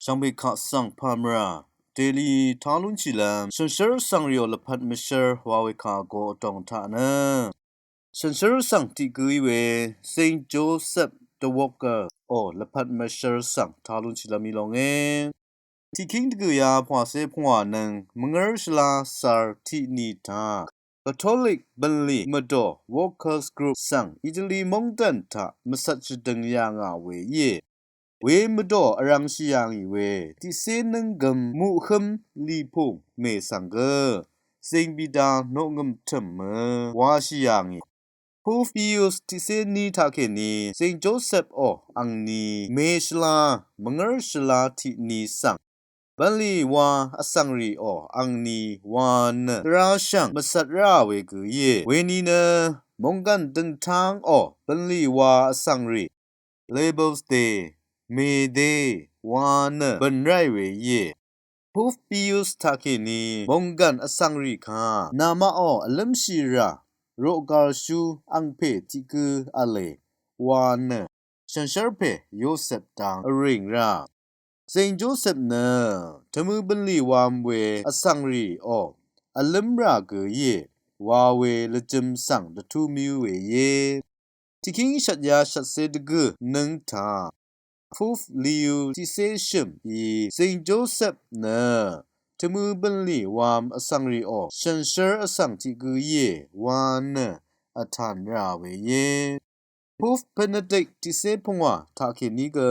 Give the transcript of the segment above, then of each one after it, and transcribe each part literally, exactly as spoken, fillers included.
Shvngbe kaq svng pàmvrà dèlì tá lúnshìlv́m shànshv́r vsvng rìò lvpat mvshv́r wa we kà go vdòng taq nø shànshv́r vsvng tiq gǿí we Saint Joseph the Worker ò lvpat mvshv́r svng tá lúnshìlv́m í lónge. Tiqkíng dvgø̀yá pvwàcé pvngwà nøng mvngǿr shvlá sar tiq ni taq Katolik bv̀nlì mvdò Workers Group svng Italy móngdàn taq mvcvt shvdøng yà ngà we íe. We mvdò vrv̄ngshì yà ngì we tiqcé nǿnggøm muqhǿm lìpùng mèsvng gø zìngbìda noqngø̀m tø̀m mø washì yà ngì. Pope Pius tiqcé ní taqkèní Saint Joseph ò angni mèshvlá mvngǿr shvlá tiq ni svng bv̀nlì wa vsvng rìò angni wa nø dvrá shv̀ng mvcvt rá we gø íe. Weni nø móngkàn døngtáng ò bv̀nlì wa vsvng rì Labels Day, May Day wa nø bø̀n ráì we íe. Pope Pius taqkèní móngkàn vsvng rì kà nàmaq ò vlǿmshì rà roqgàlshú angpè tiq gǿ v̄le wa nø shànshv́r pè Yoseph dang vrìng rà. Saint Joseph nø tvmø bv̀nlì wam we vsvng rìò vlǿm rà gø íe wa we lvjø̄m svng dvtú mvyǿ we íe. Tiqkíng shvtyá shvtcé dvgø̀ nǿng taq Pope Leo tiqcé shø̀m í Saint Joseph nø tvmø bv̀nlì wam vsvng rìò shànshv́r vsvng tiq gǿ íe wa nø vtàn rà we íe. Pope Benedict tiqcé pvngwà taqkèní gø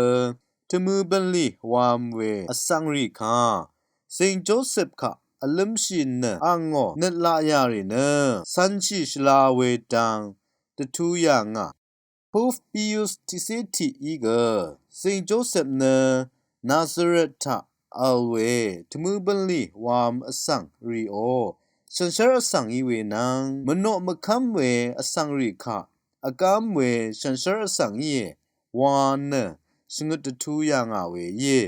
tvmø bv̀nlì wam we vsvng rì kà Saint Joseph kaq vlǿmshì nø angò nøt laq yà rì nø cv̄nshì shvla we dang dvtú yà ngà. Pope Pius tiqcé tiq í gø Saint Joseph nø Nazareth taq vl we tvmø bv̀nlì wam vsvng rìò shànshv́r vsvng í we nvng mvnoq mvkv́m we vsvng rì kaq vkv́m we shànshv́r vsvng íe wa nø shvngøt dvtú yà ngà we íe.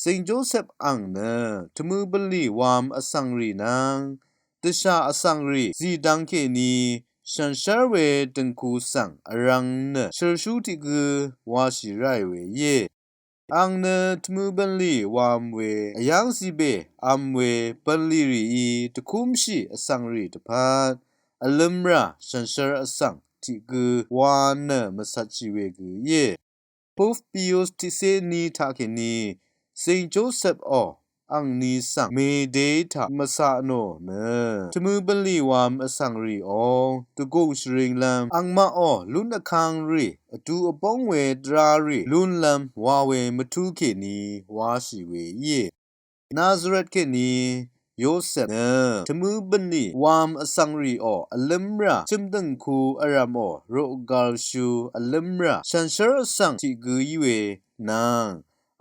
Saint Joseph ang nø tvmø bv̀nlì wam vsvng rì nvng dvshà vsvng rì zìdvng kèní shànshv́r we dø̀ngku svng vrv̄ng nø shø̀rshú tiq gǿ washì ráì we íe. Ang nø tvmø bv̀nlì wam we vyáng zibè vm we bv̀nlì rìí dvkúmshì vsvng rì dvpvt vlǿm rà shànshv́r vsvng tiq gǿ wa nø mvcvtshì we gø íe. Pope Pius tiqcé ní taqkèní Saint Joseph ò angni svng May Day taq mvcaq nò nø tvmø bv̀nlì wam vsvng rìò dvgùng shvringlv́m angmaq ò lún vkang rì vdu vbóng we dvrá rì lúnlv́m wa we mvtú kèní washì we íe. Nazareth kèní Yoseph nø tvmø bv̀nlì wam vsvng rìò vlǿm rà chø̀mdø̀ngku vrv̀mò roqgàlshú vlǿm rà shànshv́r vsvng tiq gǿ í we nvng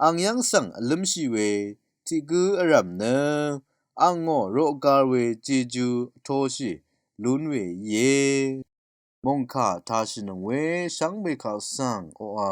ang yv́ng svng vlǿmshì we tiq gǿ vrv̀m nø angò roqgàl we jejú vtoshì lún we íe. Mòngkà tashìnøng we shvngbe kaq svng oqà